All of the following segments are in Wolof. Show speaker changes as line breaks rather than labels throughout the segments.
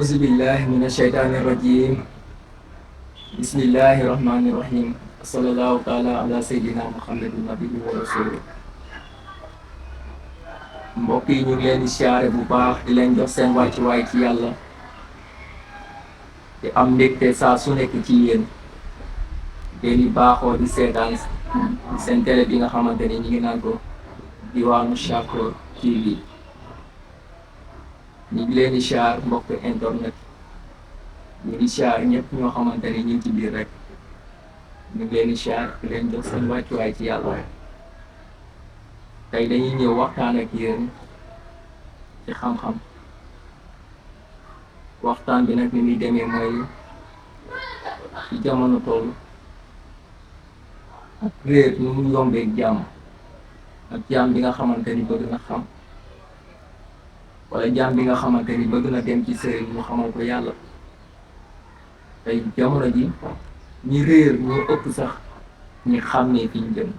أعوذ بالله من الشيطان الرجيم بسم الله الرحمن الرحيم صلى الله تعالى على سيدنا محمد النبي ورسوله mbokk yi ñu ngi leen di siyaare bu baax di leen jox seen wàccuwaay ci yàlla di am mbégte saa su nekk ci yéen di baaxoo di seetaan seen télé bi nga xamante ni ñu ngi naan ko Diwaanu Shakor TV ñu ngi leen di siyaar mbokk internet ñu ngi siyaar ñëpp ñoo xamante ni ñu ngi ci biir rek ñu ngi leen di siyaar di leen jox seen wàccuwaay ci yàlla tey dañuy ñëw waxtaan ak yéen ci xam-xam waxtaan bi nag ni muy demee mooy ci jamono toll ak réer nu mu yombeeg jàmm ak jàmm bi nga xamante ni bëgg na xam wala jàmm bi nga xamante ni bëgg na dem ci sëriñ mu xamal ko yàlla tey jamono ji ñi réer ñoo ëpp sax ñi xam ne fi ñu jëm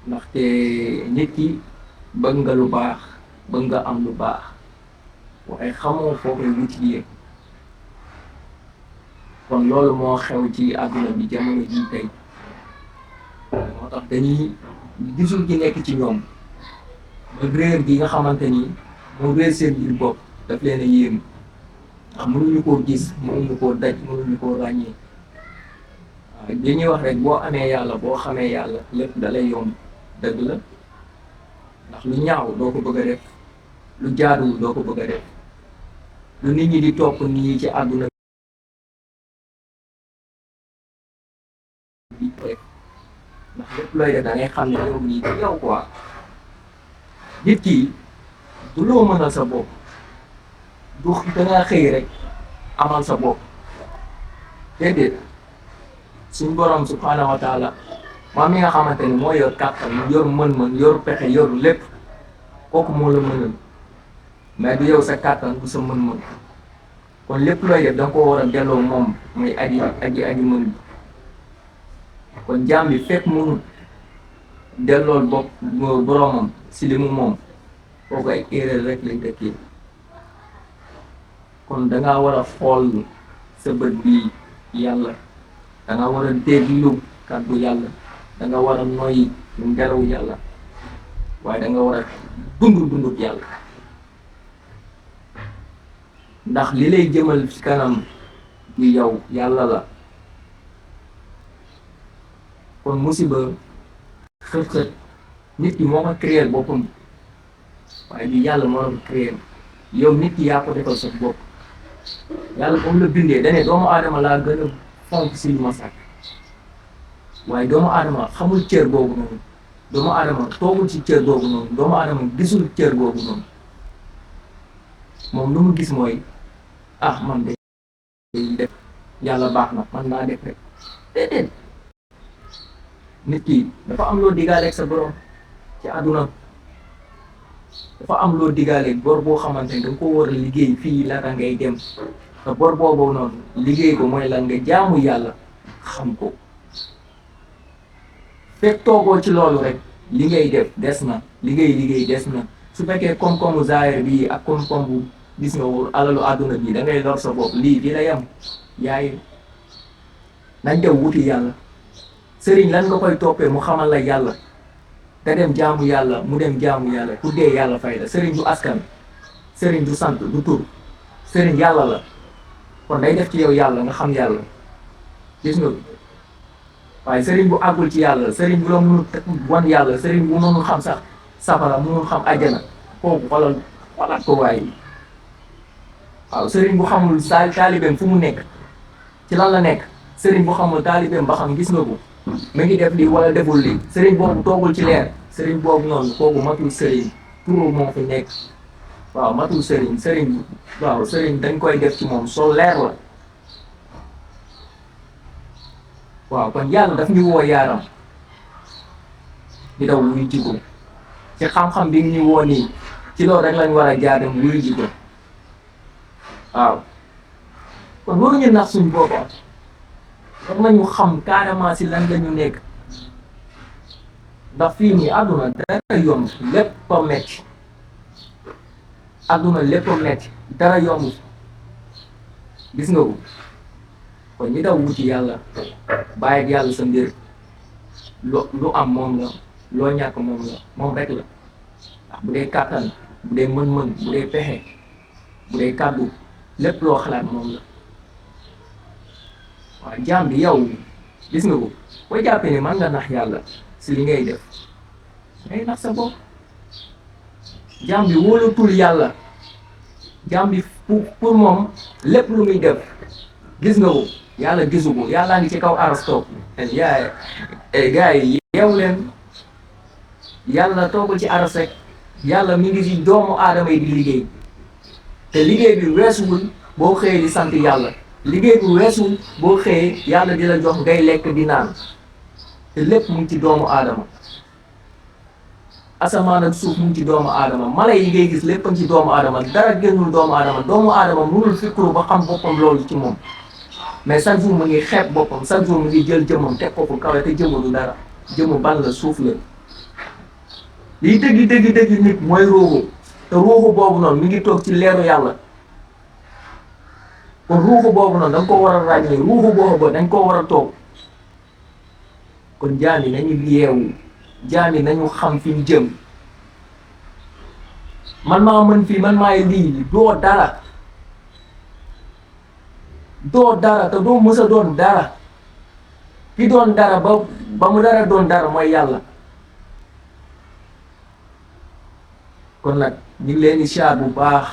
ndaxte nit ki bëgg nga lu baax bëgg nga am lu baax waaye xamoo foo koy wutiyee kon loolu moo xew ci àdduna bi jamono ji tey moo tax dañuy gisul gi nekk ci ñoom ba réer gi nga xamante ni moo réer seen biir bopp daf leen a yéem ndax mënuñu koo gis mënuñu koo daj mënuñu koo ràññee waaw li ñuy wax rek boo amee yàlla boo xamee yàlla lépp dalay yomb dëgg la ndax lu ñaaw doo ko bëgg a def lu jaaduwul doo ko bëgg a def lu nit ñi di topp nii ci àdduna bi ndax lépp looy def da ngay xam ne yow nii ci yow quoi nit ki du loo mënal sa bopp du dangaa xëy rek amal sa bopp déedéet suñ borom subhaanahu wa taala maam mi nga xamante ni moo yor kàttan yor mën-mën yor pexe yor lépp kooku moo la mënal mais du yow sa kàttan du sa mën-mën kon lépp looy def da nga ko war a delloo moom muy aji mën bi kon jaam bi fekk mënul dellool bopp boromam si li mu moom kooku ay erreur rek lañ dëkkee kon dangaa war a xool sa bët bi yàlla danga war a déglu kàddu yàlla danga war a noyyi ngelaw yàlla waaye danga war a dundub yàlla ndax li lay jëmal ci kanam du yow yàlla la kon musiba xët-xët nit ki moo ko créer boppam waaye du yàlla moo la ko créer yow nit ki yaa ko defal sa bopp yàlla comme la bindee dane doomu aadama laa gën a fonk si lu ma sàkk waaye doomu aadama xamul cër boobu noonu doomu aadama toogul ci cër boobu noonu doomu aadama gisul cër boobu noonu moom lu mu gis mooy man de def yàlla baax na man naa def rek déedéet nit ki dafa am loo digaaleeg sa borom ci àdduna dafa am loo digaaleeg bor boo xamante ni da nga ko war a liggéey fii laata ngay dem te bor boobu noonu liggéey ko mooy lan nga jaamu yàlla xam ko fekk toogoo ci loolu rek li ngay def des na li ngay liggéey des na su fekkee koom-koomu zaahir bi ak koom-koom bu gis nga alalu àdduna bi da ngay lor sa bopp lii fii la yam yaay nañ dem wuti yàlla sëriñ lan nga koy toppee mu xamal la yàlla nga dem jaamu yàlla mu dem jaamu yàlla ku dee yàlla fay la sëriñ du askan sëriñ du sant du tur sëriñ yàlla la kon day def ci yow yàlla nga xam yàlla gis nga waaye sëriñ bu àggul ci yàlla sëriñ bu la mënul wan yàlla sëriñ bu mënul xam sax safara mënul xam àjjana kooku xalaat ko waaye waaw sëriñ bu xamul taalibeem fu mu nekk ci lan la nekk sëriñ bu xamul taalibeem ba xam gis nga ko mu ngi def lii wala deful lii sëriñ boobu toogul ci leer sëriñ boobu noonu kooku matul sëriñ turu moo fi nekk waaw matul sëriñ waaw sëriñ dañ koy def ci moom soo leer la waaw kon yàlla daf ñu woo yaaram di daw wuy jiko ci xam-xam bi ñu woo nii ci loolu rek lañ war a jaar dem wuy jiko waaw kon waruñu nax suñu bopp war nañu xam carrément si lan la ñu nekk ndax fii nii àdduna dara yomb lépp a metti àdduna lépp metti dara yomb gis nga ko kon ñi daw wuti yàlla bàyyi ak yàlla sa mbir lu am moom la loo ñàkk moom la moom rek la ndax bu dee kàttan bu dee mën-mën bu dee pexe bu dee kàddu lépp loo xalaat moom la waaw jaam bi yow gis nga ko boo jàppee ni man nga nax yàlla si li ngay def ngay nax sa bopp jaam bi wóolatul yàlla jaam bi pour moom lépp lu muy def gis nga ko yàlla gisu ko yàllaa ngi ci kaw aras toog yaay gars yi yeewu leen yàlla toogul ci aras rek yàlla mi ngi ci doomu aadama yi di liggéey te liggéey bi weesuwul boo xëyee di sant yàlla liggéey bi weesuwul boo xëyee yàlla di la jox ngay lekk di naan te lépp mu ngi ci doomu aadama asamaan ak suuf mu ngi ci doomu aadama mala yi ngay gis léppam ci doomu aadama dara génnul doomu aadama mënul fikru ba xam boppam loolu ci moom mais chaque jour mu ngi xeeb boppam chaque jour mu ngi jël jëmmam teg ko fu kawe te jëmmu du dara jëmmu ban la suuf la liy dëgg nit mooy ruuxu te ruuxu boobu noonu mi ngi toog ci leeru yàlla kon ruuxu boobu noonu da nga ko war a ràññee ruuxu boobu dañ ko war a toog kon jaam yi nañu yeewu jaam yi nañu xam fi ñu jëm man maa mën fii man maay lii doo dara te doo mës a doon dara ki doon dara ba mu dara doon dara mooy yàlla kon nag ñu ngi leen di siyaar bu baax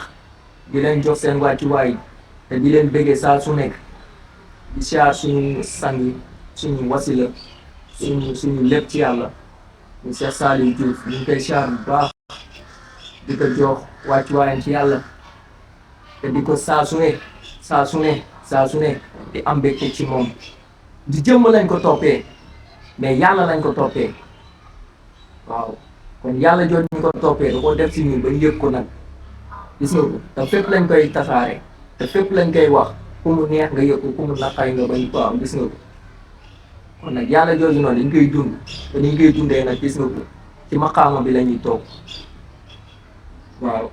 di leen jox seen wàccuwaay te di leen bëggee saa su nekk di siyaar suñu sang yi suñu wasila suñu lépp ci yàlla ñu Cheikh Saliou Diouf ñu ngi koy siyaar bu baax di ko jox wàccuwaayam ci yàlla te di ko saa su ne di am mbégte ci moom di jëmm lañ ko toppee mais yàlla lañ ko toppee waaw kon yàlla jot ñu ko toppee da ko def si ñun ba ñu yëg ko nag gis nga ko te fépp lañ koy tasaare te fépp lañ koy wax ku mu neex nga yëg ko ku mu naqari nga bañ ko am gis nga ko kon nag yàlla jooju noonu dañ koy dund te ni ñu koy dundee nag gis nga ko ci maqaama bi la ñuy toog waaw.